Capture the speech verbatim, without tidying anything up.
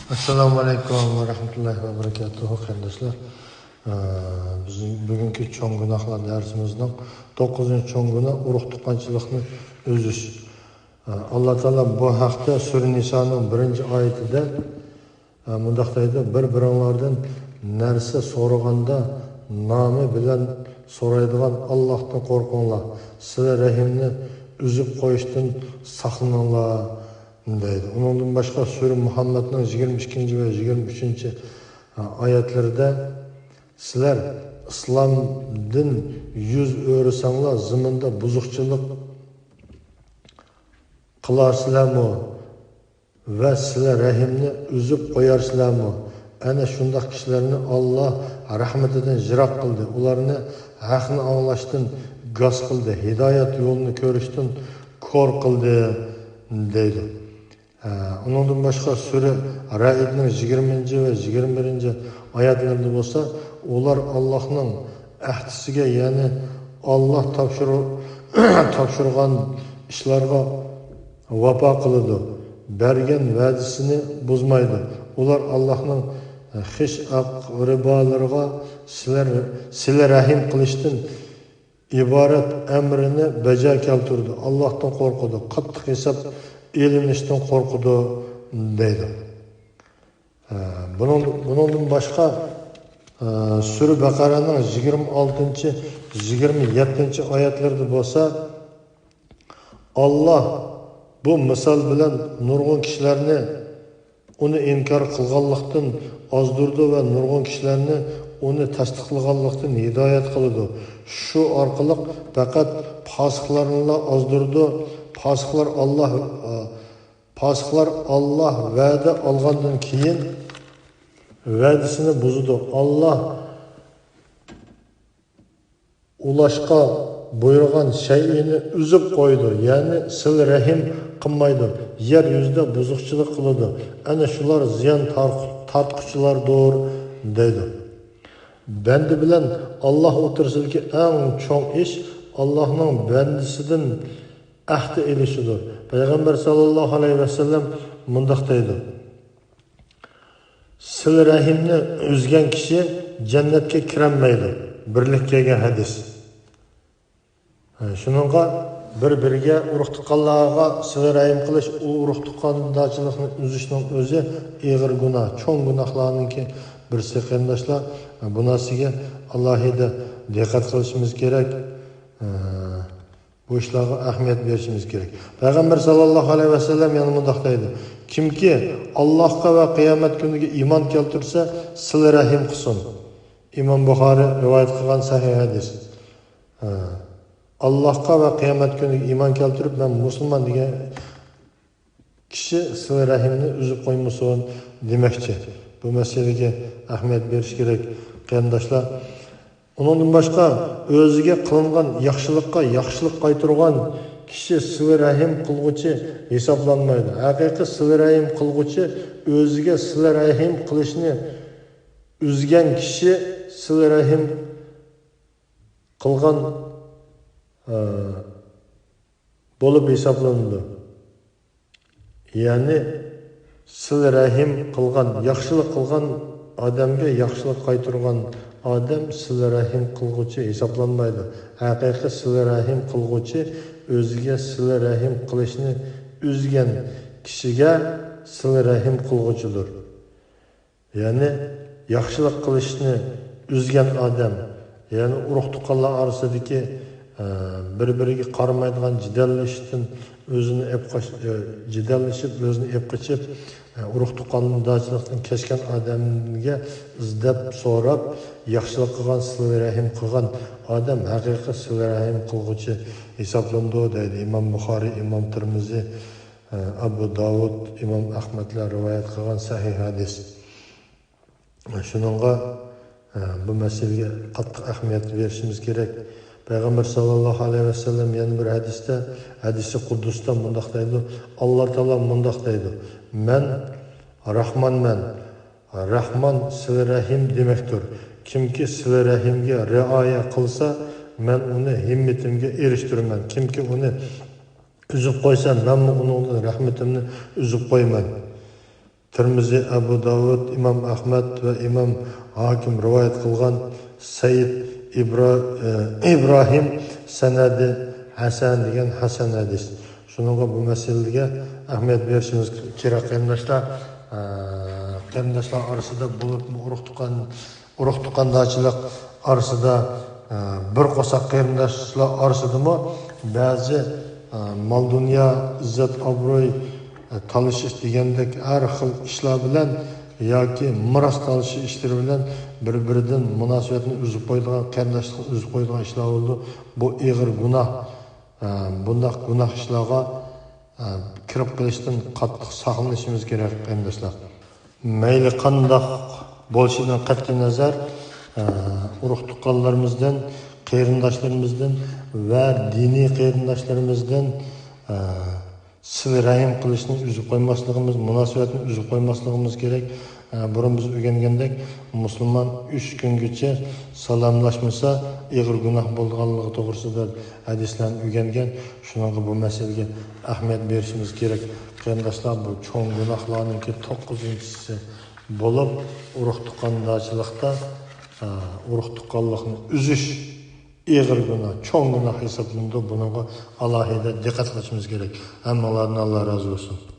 ئەسسالامۇ ئەلەيكۇم ۋە رەھمەتۇللاھى ۋە بەرىكاتۇھۇ، قېرىنداشلار. ئە، بىزنىڭ بۈگۈنكى چوڭ گۇناھلار دەرسىمىزنىڭ توققۇزىنچى چوڭ گۇناھ، ئۇرۇق تۇغقانچىلىقنى ئۈزۈش. ئە، ئاللا تائالا بۇ ھەقتە سۈرە نىسانىڭ بىرىنچى ئايىتىدە، ئە، مۇنداق دەيدۇ: «بىر-بىرىڭلاردىن نەرسە سورىغاندا، نامى بىلەن سورايدىغان ئاللاھتىن قورقۇڭلار، سىلە رەھىمنى ئۈزۈپ قويۇشتىن ساقلىنىڭلار» دەيدۇ. ئۇنىڭدىن باشقا سۈرە مۇھەممەدنىڭ يىگىرمە ئىككىنچى ۋە يىگىرمە ئۈچىنچى ئايەتلىرىدە، «سىلەر ئىسلامدىن يۈز ئۆرۈسەڭلار، زېمىندا بۇزۇقچىلىق قىلارسىلەرمۇ ۋە سىلە رەھىمنى ئۈزۈپ قويارسىلەرمۇ؟ ئەنە شۇنداق كىشىلەرنى ئاللا رەھمىتىدىن يىراق قىلدى، ئۇلارنى ھەقنى ئاڭلاشتىن گاس قىلدى، ھىدايەت يولىنى كۆرۈشتىن كور قىلدى» دەيدۇ. ئە، ئۇنىڭدىن باشقا سۈرە رەئدنىڭ يىگىرمىنچى ۋە يىگىرمە بىرىنچى ئايەتلىرىدە بولسا، ئۇلار ئاللاھنىڭ ئەھدىسىگە، يەنى ئاللاھ تاپشۇرۇ-، تاپشۇرغان ئىشلارغا ۋاپا قىلىدۇ، بەرگەن ۋەدىسىنى بۇزمايدۇ. ئۇلار ئاللاھنىڭ خىش ئەقرىبالىرىغا سىلە، سىلە رەھىم قىلىشتىن ئىبارەت ئەمرىنى بەجا كەلتۈرىدۇ، ئاللاھتىن قورقىدۇ، قاتتىق ھېساب ئېلىنىشتىن قورقىدۇ، دەيدۇ. ئە، بۇنىڭ، بۇنىڭدىن باشقا، ئە، سۈرە بەقەرەنىڭ يىگىرمە ئالتىنچى، يىگىرمە يەتتىنچى ئايەتلىرىدە بولسا، ئاللا بۇ مىسال بىلەن نۇرغۇن كىشىلەرنى ئۇنى ئىنكار قىلغانلىقتىن ئازدۇرىدۇ ۋە نۇرغۇن كىشىلەرنى ئۇنى تەستىقلىغانلىقتىن ھىدايەت قىلىدۇ. شۇ ئارقىلىق پەقەت پاسىقلارنىلا ئازدۇرىدۇ. پاسىقلار ئاللا، پاسىقلار ئاللا ۋەدە ئالغاندىن كېيىن ۋەدىسىنى بۇزىدۇ. ئاللا ئۇلاشقا بۇيرۇغان شەيئىنى ئۈزۈپ قويىدۇ، يەنى سىلە رەھىم قىلمايدۇ، يەر يۈزىدە بۇزۇقچىلىق قىلىدۇ. ئەنە شۇلار زىيان تار-، تارتقۇچىلاردۇر، دەيدۇ. بەندە بىلەن ئاللا ئوتتۇرىسىدىكى ئەڭ چوڭ ئىش ئاللانىڭ بەندىسىدىن ئەھدە ئېلىشىدۇر. پەيغەمبەر ساللاللاھۇ ئەلەيھى ۋەسەللەم مۇنداق دەيدۇ: سىلە رەھىمنى ئۈزگەن كىشى جەننەتكە كىرەلمەيدۇ. بىرلىككە كەلگەن ھەدىس. شۇنىڭغا بىر-بىرىگە ئۇرۇق-تۇغقانلارغا سىلە رەھىم قىلىش، ئۇ ئۇرۇق-تۇغقاندارچىلىقنى ئۈزۈشنىڭ ئۆزى ئېغىر گۇناھ، چوڭ گۇناھلارنىڭكى بىرسى، قېرىنداشلار. بۇ نەرسىگە ئالاھىدە دىققەت قىلىشىمىز كېرەك. بۇ ئىشلارغا ئەھمىيەت بېرىشىمىز كېرەك. پەيغەمبەر ساللاللاھۇ ئەلەيھى ۋەسەللەم يەنە مۇنداق دەيدۇ: كىمكى ئاللاھقا ۋە قىيامەت كۈنىگە ئىمان كەلتۈرسە، سىلە رەھىم قىلسۇن. ئىمام بۇخارى رىۋايەت قىلغان سەھىھ ھەدىس. ھە. ئاللاھقا ۋە قىيامەت كۈنىگە ئىمان كەلتۈرۈپ، مەن مۇسۇلمان دېگەن كىشى سىلە رەھىمنى ئۈزۈپ قويمىسۇن دېمەكچى. بۇ مەسىلىگە ئەھمىيەت بېرىش كېرەك، قېرىنداشلار. ئۇنىڭدىن باشقا، ئۆزىگە قىلىنغان ياخشىلىققا ياخشىلىق قايتۇرغان كىشى سىلە رەھىم قىلغۇچى ھېسابلانمايدۇ. ھەقىقىي سىلە رەھىم قىلغۇچى ئۆزىگە سىلە رەھىم قىلىشنى ئۈزگەن كىشى سىلە رەھىم قىلغان، ئە، بولۇپ ھېسابلىنىدۇ. يەنى سىلە رەھىم قىلغان، ياخشىلىق قىلغان ئادەمگە ياخشىلىق قايتۇرغان ئادەم سىلە رەھىم قىلغۇچى ھېسابلانمايدۇ. ھەقىقىي سىلە رەھىم قىلغۇچى ئۆزىگە سىلە رەھىم قىلىشنى ئۈزگەن كىشىگە سىلە رەھىم قىلغۇچىدۇر. يەنى ياخشىلىق قىلىشنى ئۈزگەن ئادەم، يەنى ئۇرۇق-تۇغقانلار ئارىسىدىكى، ئە، بىر-بىرىگە قارىمايدىغان جېدەللىشىشتىن ئۆزىنى ئېپ قاچ-، ئە، جېدەللىشىپ، ئۆزىنى ئېپ قېچىپ، ئە، ئۇرۇق-تۇغقاندارچىلىقتىن كەچكەن ئادەمگە ئىزدەپ سوراپ، ياخشىلىق قىلغان، سىلە رەھىم قىلغان ئادەم ھەقىقىي سىلە رەھىم قىلغۇچى ھېسابلىنىدۇ، دەيدۇ ئىمام بۇخارىي، ئىمام تىرمىزى، ئە، ئەبۇ داۋۇد، ئىمام ئەھمەدلەر رىۋايەت قىلغان سەھىھ ھەدىس. شۇنىڭغا، ئە، بۇ مەسىلىگە قاتتىق ئەھمىيەت بېرىشىمىز كېرەك. پەيغەمبەر ساللاللاھۇ ئەلەيھى ۋەسەللەم يەنە بىر ھەدىستە، ھەدىسى قۇددۇستا مۇنداق دەيدۇ، ئاللا تائالا مۇنداق دەيدۇ: مەن راھمانمەن، راھمان سىلە رەھىم دېمەكتۇر. كىمكى سىلە رەھىمگە رىئايە قىلسا، مەن ئۇنى ھىممىتىمگە ئېرىشتۈرىمەن. كىمكى ئۇنى ئۈزۈپ قويسا، مەنمۇ ئۇنىڭدىن رەھمىتىمنى ئۈزۈپ قويىمەن. تىرمىزى، ئەبۇ داۋۇد، ئىمام ئەخمەت ۋە ئىمام ھاكىم رىۋايەت قىلغان سەيىد ئىبرا-، ئى، ئىبراھىم سەنەدى ھەسەن دېگەن ھەسەن ھەدىس. شۇنىڭغا بۇ مەسىلىگە ئەھمىيەت بېرىشىمىز كېرەك، قېرىنداشلار. ئە، قېرىنداشلار ئارىسىدا بولۇپمۇ ئۇرۇق تۇغقان، ئۇرۇق تۇغقاندارچىلىق ئارىسىدا، ئە، بىر قورساق قېرىنداشلار ئارىسىدىمۇ بەزى، ئە، مال-دۇنيا، ئىززەت-ئابرۇي، ئە، تالىشىش دېگەندەك ھەر خىل ئىشلار بىلەن ياكى مىراس تالىشىش ئىشلىرى بىلەن بىر-بىرىدىن مۇناسىۋەتنى ئۈزۈپ قويىدىغان، قېرىنداشلىقنى ئۈزۈپ قويىدىغان ئىشلار بولىدۇ. بۇ ئېغىر گۇناھ. ئە، بۇنداق گۇناھ ئىشلارغا، ئە، كىرىپ قېلىشتىن قاتتىق ساقلىنىشىمىز كېرەك، قېرىنداشلار. مەيلى قانداق بولۇشىدىن قەتئىينەزەر، ئە، ئۇرۇق-تۇغقانلىرىمىزدىن، قېرىنداشلىرىمىزدىن ۋە دىنىي قېرىنداشلىرىمىزدىن، ئە، سىلە رەھىم قىلىشنى ئۈزۈپ قويماسلىقىمىز، مۇناسىۋەتنى ئۈزۈپ قويماسلىقىمىز كېرەك. ئە، بۇرۇن بىز ئۆگەنگەندەك، مۇسۇلمان ئۈچ كۈنگىچە سالاملاشمىسا، ئېغىر گۇناھ بولىدىغانلىقى توغرىسىدا ھەدىسلەرنى ئۆگەنگەن. شۇنىڭغا بۇ مەسىلىگە ئەھمىيەت بېرىشىمىز كېرەك. قېرىنداشلار، بۇ چوڭ گۇناھلارنىڭكى توققۇزىنچىسى بولۇپ، ئۇرۇق-تۇغقاندارچىلىقتا، ئە، ئۇرۇق-تۇغقانلىقنى ئۈزۈش ئېغىر گۇناھ، چوڭ گۇناھ ھېسابلىنىدۇ. بۇنىڭغا ئالاھىدە دىققەت قىلىشىمىز كېرەك. ھەممىڭلاردىن ئاللا رازى بولسۇن.